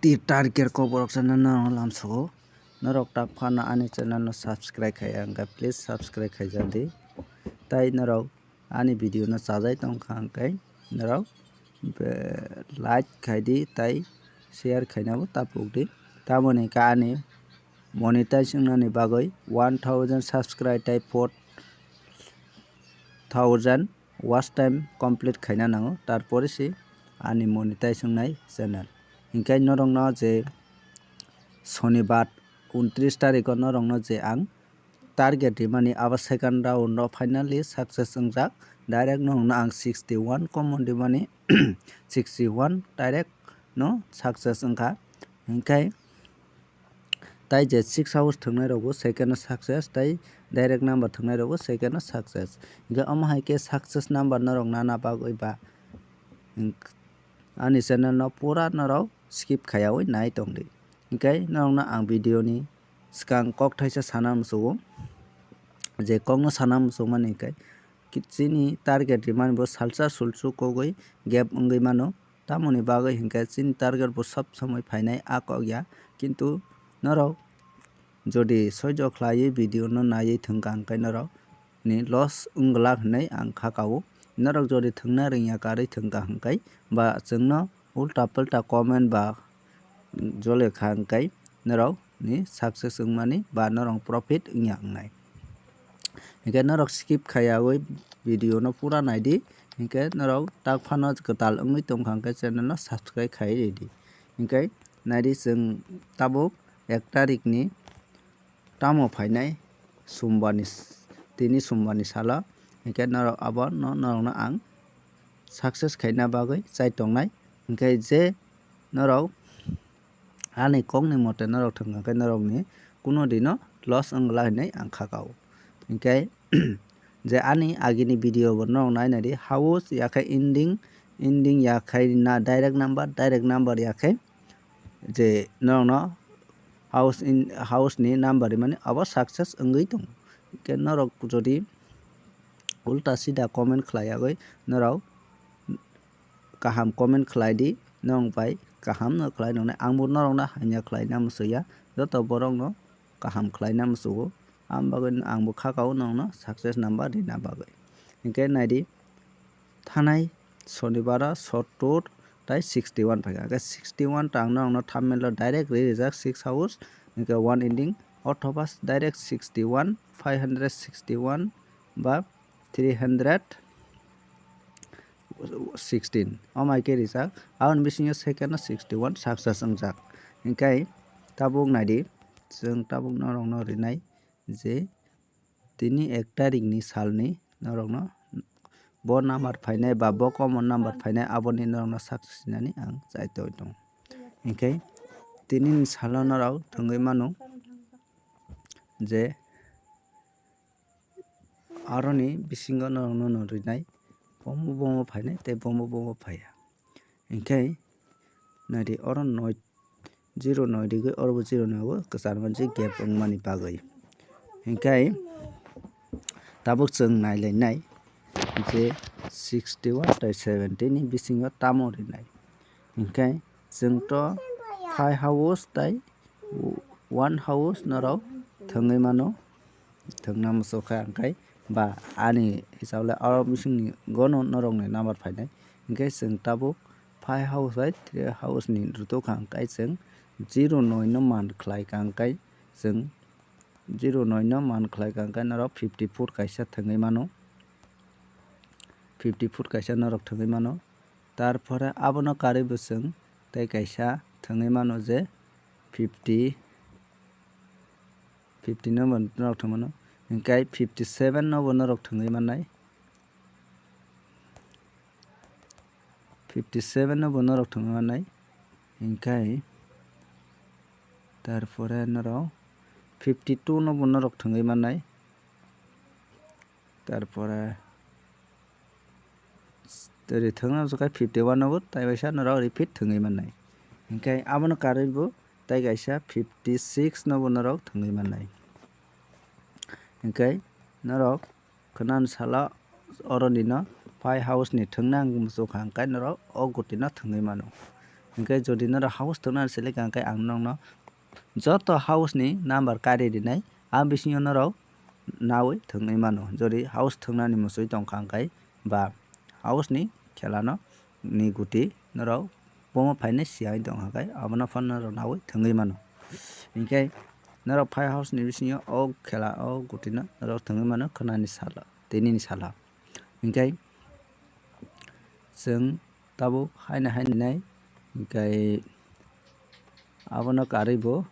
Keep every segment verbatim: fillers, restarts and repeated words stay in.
tir tar ker kok borok channel no lamsogo. Norok tak phano ani channel no subscribe khaiya hwnkhe please subscribe khaijadi. Tai norok ani video no chajai tongkha hwnkhe norok be-, like khaidi tai share khainabo tapukdi. Tamoni khe ani monetize wngnani bagwi one thousand subscribe tai four thousand watch time complete khaina nango, tarpore se ani monetize wngnai channel. Hinkhe norokno je sonibar untris tarikho norokno je ang target rimani abo second round o finally success wngjak. Direct norokno ang sixty one common rimani sixty one direct no success wngkha. Hinkhe tai je six house thwngnai rokbo second o success, tai direct number thwngnai rokbo second o success. Hinkhe omo hai khe success number norok nana bagwi ba ani channel no pura norok skip khaiyaui nai tongdi. Hinkhe norokno ang video ni swkang kok thaisa sana muchungo, je kokno sana muchungmani hinkhe ki-, chini target rimani bo salsa sulsu kogwi gap wngwi mano. Tamoni bagwi hinkhe chini target bo sob somoi phainai a kok ya, kintu norok jodi soijo khlaiwi video no naiwi thwngkha hinkhe norok ni loss wngwlak hinwi ang kha kao. Norok jodi thwngna rwngya karwi thwngkha hinkhe ba chwngno ulta pulta comment ba jole kha hinkhe norok ni success wngmani ba norok profit wngya wngnai. Hinkhe norok skip khaiyaui video no pura naidi, hinkhe norok tak phano kwtal wngwi tongkha hinkhe channel no subscribe khai ridi. Hinkhe naidi chwng tabuk ek tarikh ni tamo phainai sumbarni s-, tini sumbarni salo, hinkhe norok abono norokno ang success khaina bagwi chai tongnai. Hinkhe je norok ani kokni mote norok thwngkha khe norokni kuno dino loss wngla hinwi ang kha kao. Hinkhe je ani agini video bo norok nai naidi, house yakhe ending, ending yakhe na direct number, direct number yakhe je norokno house in, house ni number rimani abo success wngwi tongo. Hinkhe norok jodi ulta sida comment khlaiyaui norok kaham comment khlai di, norok bai kaham no khlai nongnai. Ang bo norok no hamya khlai na muchung ya, joto borok no kaham khlai na muchungo. Ang bagwi ang bo kha kao norok no success number rina bagwi. Hinkhe naidi, thanai sonibaro sottur tai sixty one phaikha. Hinkhe sixty one ta ang norok no thumbnail o direct ri rijak, six house, hinkhe one ending, othoba direct sixty one, five hundred sixty one ba three hundred sixteen. Omo hai khe rijak. Aboni bisingo second o sixty one success wngjak. Hinkhe tabuk naidi, chwng tabuk norokno rinai je tini ek tarikh ni salni norokno bo number phainai ba bo common number phainai, aboni norokno success hinani ang chai tongwi tongo. Hinkhe tini ni salo norok thwngwi mano je aroni bisingo norokno no rinai, bomo bomo phainai tei bomo bomo phaiya. Hinkhe naidi oro noi, zero noi rigwi oro bo zero noi o kwchar manjak gap wngmani bagwi. Hinkhe tabuk chwng nailainai je sixty one tai seventy ni bisingo tamo rinai. Hinkhe chwng to five house tai one house norok thwngwi mano, thwngna muchukha hinkhe ba ani hisab le oro bisingni gono norokni number phainai. Hinkhe chwng tabuk five house bai three house ni rutuk kha hinkhe chwng zero noi no man khlai kha hinkhe chwng zero noi no man khlai kha hinkhe norok fifty four kaisa thwngwi mano, fifty four kaisa norok thwngwi mano. Tarpore abono karwi bo chwng tei kaisa thwngwi mano je fifty, fifty no bo norok thwngmano, hinkhe fifty seven no bo norok thwngwi mannai, fifty seven no bo norok thwngwi mannai, hinkhe tarpore norok fifty two no bo norok thwngwi mannai. Tarpore tei thwngna muchukha fifty one nobo tai kaisa norok repeat thwngwi mannai. Hinkhe abono karwi bo tai kaisa fifty six nobo norok thwngwi mannai. Hinkhe norok khwnani salo oroni no five house ni thwngna ang muchukha hinkhe norok o gutino thwngwi mano. Hwnkhe jodi norok house thwknani selekha hwnkhe ang nokno joto house ni number kari rinai, a bisingo norok nawi thwngwi mano. Jodi house thwknani mwswi tongkha hwnkhe ba house ni khelano ni guti norok bomo phainai siyai tongkha hwnkhe abono phano norok nawi thwngwi mano. Hinkhe norok five house ni bisingo o khela o gutino norok thwngwi mano khwnani salo, tinini salo. Hinkhe chwng tabuk haino haino nai, hinkhe abono karwi bo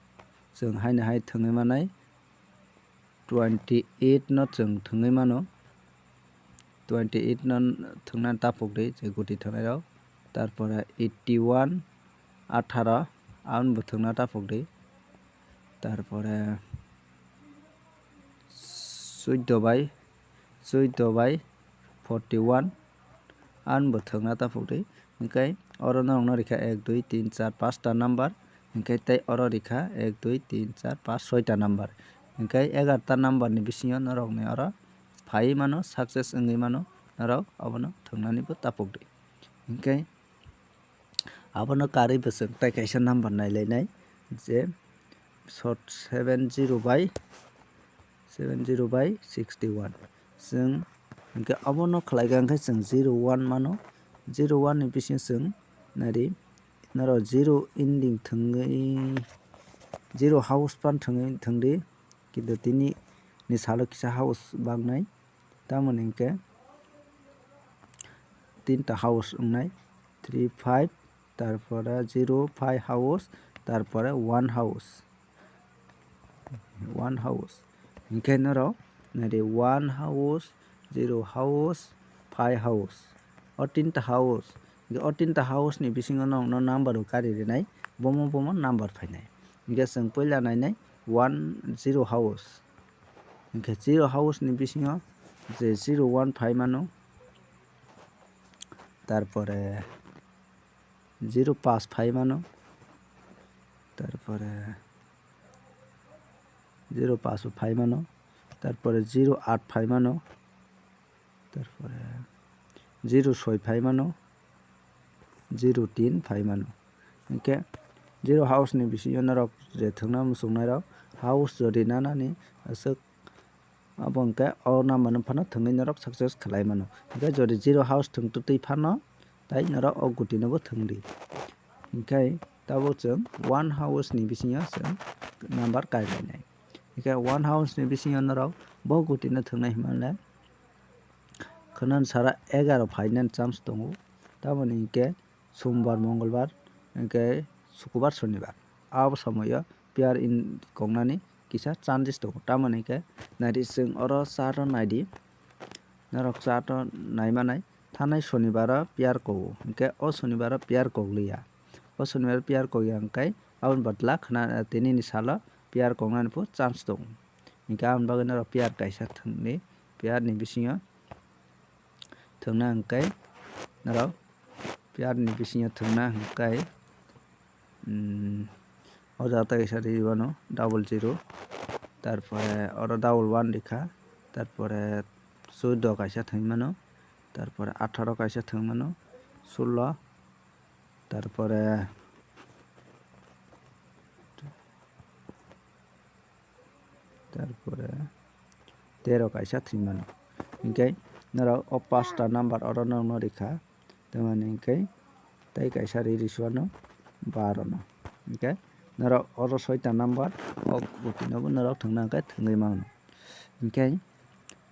chwng haino hai thwngwi manai. Twenty eight no chwng thwngwi mano, twenty eight no thwngna tapuk di je guti thwngnairok, tarpore eighty one, atharo, aboni bo thwngna tapuk di, tarpore chuddo bai, chuddo bai forty one, aboni bo thwngna tapuk di. Hinkhe oro norokno rikha ek, dui, tin, char, pasta number, hinkhe tei oro rikha ek, dui, tin, char, pas, soita number. Hinkhe egarta number ni bisingo norokni oro phaiwi mano, success wngwi mano, norok abono thwngnani bo tapuk di. Hinkhe abono karwi bo chwng tei kaisa number nailainai je short seven zero by, seven zero by sixty one. Chwng hinkhe abono khlaikha hinkhe chwng zero one mano, zero one ni bisingo chwng naidi norok zero ending thwngwi, zero house phano thwngwi thwngdi, kintu tini ni salo kisa house bangnai, tamoni hinkhe tinta house wngnai, three five, tarpore zero five house, tarpore one house, one house. Hinkhe norok naidi one house, zero house, five house, o tinta house. Hinkhe o tinta house ni bisingo norokno number rok kari rinai, bomo bomo number phainai. Hinkhe chwng puila nainai one zero house. Hinkhe zero house ni bisingo je zero one phai mano, tarpore zero pas phai mano, tarpore zero pas bo phai mano, tarpore zero aat phai mano, tarpore zero soi phai mano, zero tin phai mano. Hinkhe zero house ni bisingo norok je thwngna muchungnairok house jodi nanani aswk, abo hinkhe o number no phano thwngwi norok success khlai mano. Hinkhe jodi zero house thwng twtwi phano tai norok o guti no bo thwngdi. Hinkhe tabuk chwng one house ni bisingo chwng number kailainai. Hinkhe one house ni bisingo norok bo guti no thwngnai hwnmale khwnani sara egaro phainani chance tongo. Tamoni hinkhe Sombar, Mongolbar, hinkhe Sukubar, Sonibar. Abo somoyo pair in kongnani kisa chances tongo. Tamoni hinkhe naidi chwng oro chart o naidi. Norok chart o naimanai. Thanai Sonibar o pair kogo. Hinkhe o Sonibar o pair kok liya. O Sonibar o pair kok ya hinkhe aboni bwdla khna, tini ni salo pair kongnani pho chance tongo. Hinkhe aboni bagwi norok pair kaisa thwngdi. Pair ni bisingo thwngna hwnkhe norok pair ni bisingo thwngna hwnkhe, mm, o jaga kaisa ri mano double zero, tarpore oro double one rikha, tarpore chuddo kaisa thwngwi mano, tarpore atharo kaisa thwngwi mano, sullo, tarpore Tarpore tero kaisa thwimano. Hinkhe norok o pasta number oro norokno rikha, tamoni hinkhe tei kaisa ri risuano baro no. Hinkhe norok oro soita number o gutino bo norok thwngna hinkhe thwngwi mano. Hinkhe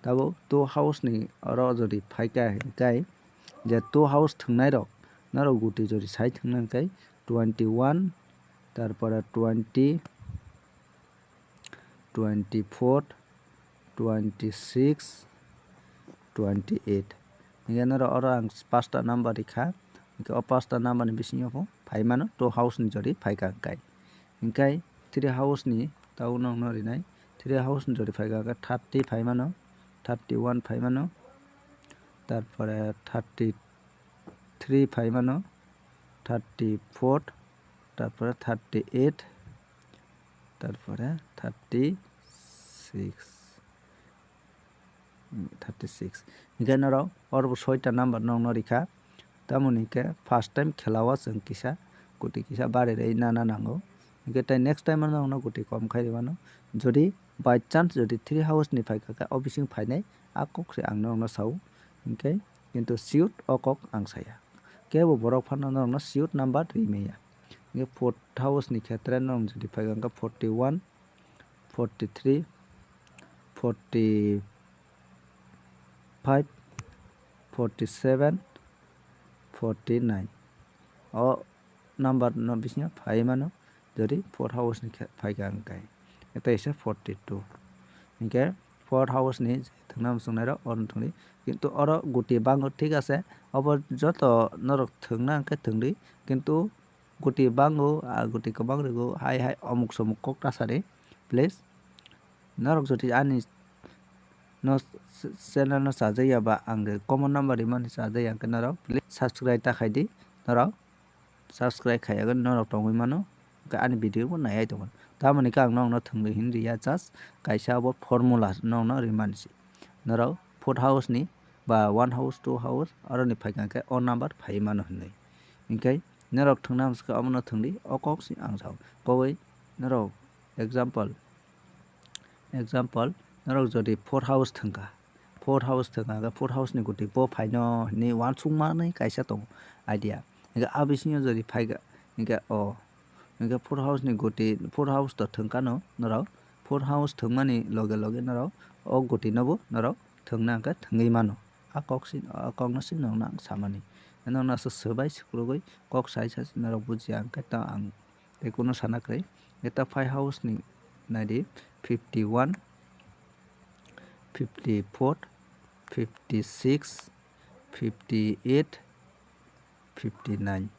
tabuk two house ni oro jodi phaikha hinkhe je two house thwngnairok norok guti jodi sai thwngna hinkhe twenty one, tarpore twenty, twenty four, twenty six, twenty eight. Hinkhe norok oro ang pasta number rikha. Hinkhe o pasta number ni bisingo pho phaimano two house ni jodi phaikha hinkhe. Hinkhe three house ni tabuk nokno rinai. Three house ni jodi phaikha hinkhe thirty phaimano, thirty one phaimano, tarpore thirty three phaimano, thirty four, tarpore thirty eight, tarpore thirty six, thirty six. Hinkhe norok oro bo soita number nokno rikha. Tamoni hinkhe first time khela o chwng kisa kuti kisa bari rwi nana nango. Hinkhe tei next time ano norokno kuti kom khai rwmano. Jodi by chance jodi three house ni phaikha khe o bising phainai a kok se ang norokno sao. Hinkhe kintu sure o kok ang saya. Kebo borok phano norokno sure number rwi manya. Hinkhe fourth house ni khetre norok jodi phaikha khe forty one, forty three, forty five, forty seven, forty nine. O number no bisingo phai mano, jodi fourth house ni khe phaikha hwnkhe. Tei se forty two. Hinkhe fourth house ni thwngna muchungnai rok oro thwngdi. Kintu oro guti bango thik ase, obo joto norok thwngna hwnkhe thwngdi. Kintu guti bango, ah, guti kwbang rwgo, hai hai omuk somuk kok ta sadi, please. Norok jodi ani no s-, channel no chajakya ba ang common number rimani chajakya hwnkhe norok please subscribe ta khaidi, norok subscribe khaiya norok tongwi mano, hwnkhe ani video bo naiya tongo. Tamoni khe ang norokno thwngwi hin riya, just kaisa abo formula norokno rimani se. Norok fourth house ni ba one house, two house, oroni phaikha khe o number phai mano hinwi. Hinkhe norok thwngna hamswkha omono thwngdi, o kok se ang sao. Kogwi norok example, example, norok jodi fourth house thwngkha, fourth house thwngkha khe fourth house ni guti bo phaino hinwi uansukmani kaisa tongo idea. Hinkhe a bisingo jodi phaikha, hinkhe o, hinkhe fourth house ni guti, fourth house to thwngkhano norok, fourth house thwngmani loge loge norok o guti no bo norok thwngna hwnkhe thwngwi mano. A kok se, a kokno se norokno ang samani. Norokno aswk swbai swkrwgwi kok sai sai se norok bujiya hwnkhe ta ang tei kuno sana kwrwi. Eta five house ni naidi, fifty one, fifty four, fifty six, fifty eight, fifty nine.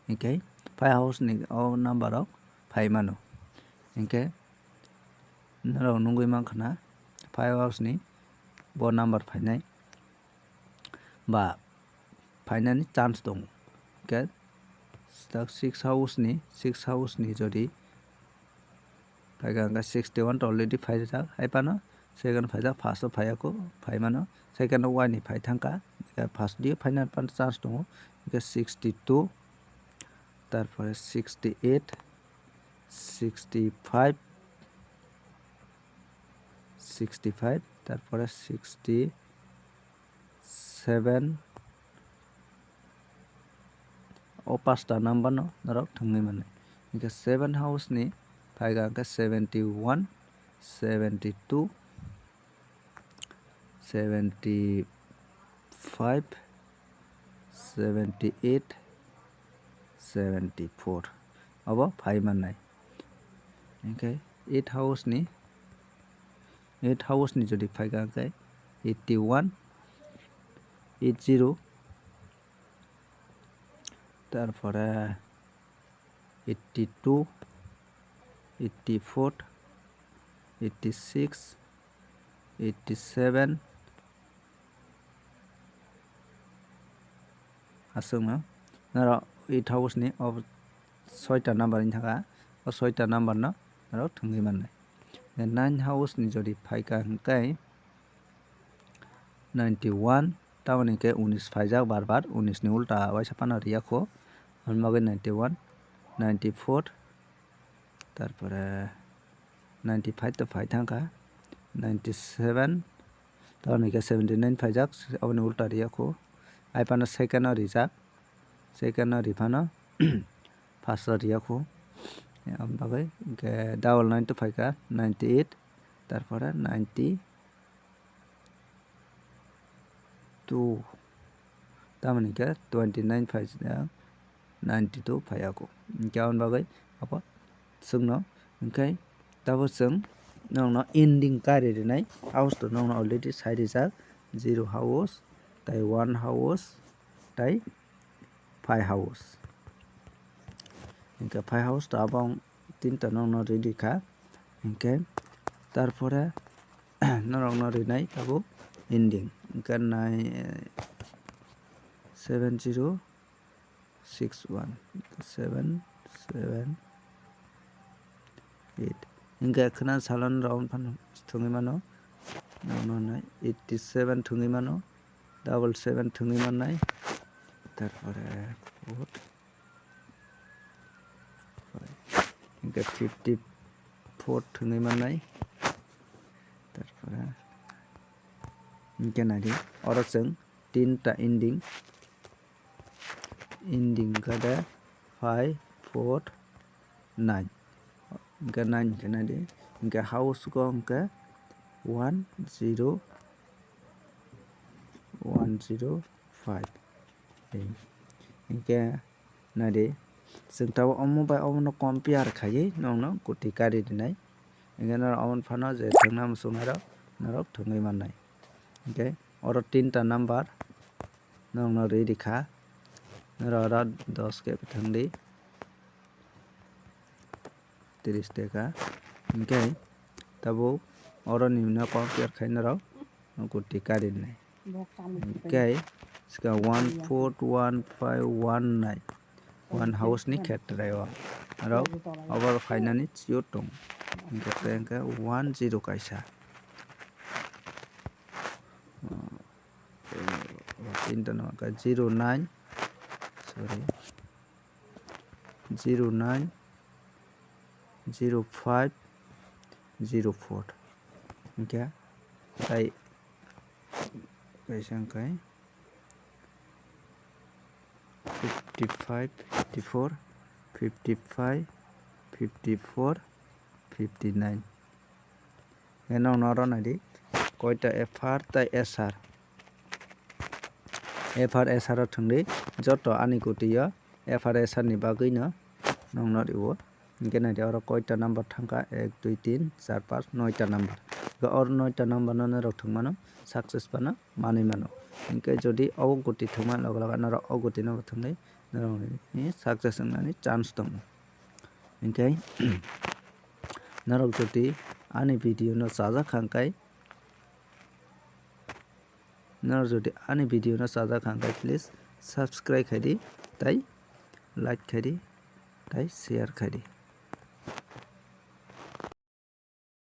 Hinkhe five house ni o number rok phai mano. Hinkhe norok nugwi mankha na five house ni bo number phainai ba phainani chance tongo. Hinkhe tak six house ni, six house ni jodi phaikha hwnkhe sixty one to already phaijak, hai phano second phaijak, first o phaiya kho, phai mano second o wani phai thangkha, hinkhe first dio phaina phano chance tongo, hinkhe sixty two, tarpore sixty eight, sixty five, sixty five, tarpore sixty seven, o pasta number no norok thwngwi mannai. Hinkhe seven house ni phaikha hwnkhe seventy one, seventy two, seventy five, seventy eight, seventy four, obo phai mannai. Hinkhe eight house ni, eight house ni jodi phaikha hwnkhe eighty one, eight zero, tarpore eighty two, eighty four, eighty six, eighty seven, aswkno norok eight house ni o soita number wngkha, o soita number no norok thwngwi mannai. Nine house ni jodi phaikha hwnkhe ninety one, tamoni khe unis phaijak bar bar, unis ni ulta waisa phano riya kho, aboni bagwi ninety one, ninety four, tarpore ninety five to phai thangkha, ninety seven, tamoni khe seventy nine phaijak, aboni ulta riya kho, hai phano second o rijak, second o ri phano first o riya kho, aboni bagwi hinkhe double nine to phaikha, ninety eight, tarpore ninety two, tamoni khe twenty nine phaijak, ninety two phaiya kho. Hinkhe aboni bagwi abo chwngno, hinkhe tabuk chwng nokno ending kari rwnai house to nokno already sai rijak, zero house, tei one house, tei five house. Hinkhe five house to abo ang tinta nokno ready kha. Hinkhe tarpore norokno rinai tabuk ending. Hinkhe nine, seven zero six one, seven seven eight. Hinkhe khwna salon rok phano thwngwi mano. Nokno nai eighty seven thwngwi mano. Double seven thwngwi mannai, tarpore four, Hingke fifty four thwngwi mannai. Tarpore hingke naidi, oro chwng tinta ending, ending khe de five four nine. Hingke nine khe naidi, hingke house go hingke one zero one zero five. Hingke naidi, chwng tabuk omo bai omono compare khaiwi nokno kwtwi kari rinai. Hingke norok omo phano je thwngna muchungnairok norok thwngwi mannai. Hingke oro tinta number nokno ri rikha, norok oro dos khe thwngdi. Tris teka. Hingke tabuk oro ni no compare khai norok kwtwi kari rinai. Hingke sika one four one five one nine, one house ni khetre o norok obo phainani sio tong. Hingke hingke one zero kaisa. Tinta no hingke zero nine, sorry, zero nine, zero five, zero four. Hingke tai kaisa hingke fifty five, fifty four, fifty five, fifty four, fifty nine. Hingke nokno oro naidi, koita F R tai S R. F R S R o thwngdi, joto ani kwtwi o F R S R ni bagwi no nokno rio. Hingke naidi oro koita number thangkha, ek, dui, tin, char, panch, noita number. Hingke oro noita number no norok thwngmano success phano manwi mano. Hingke jodi obo kwtwi thwngmani loge loge norok o kwtwi no bo thwngwi norok ni success wngnani chance tongo. Hingke norok jodi ani video no chajak kha hingke, norok jodi ani video no chajak kha hingke, please subscribe khaidi, tai like khaidi, tai share khaidi.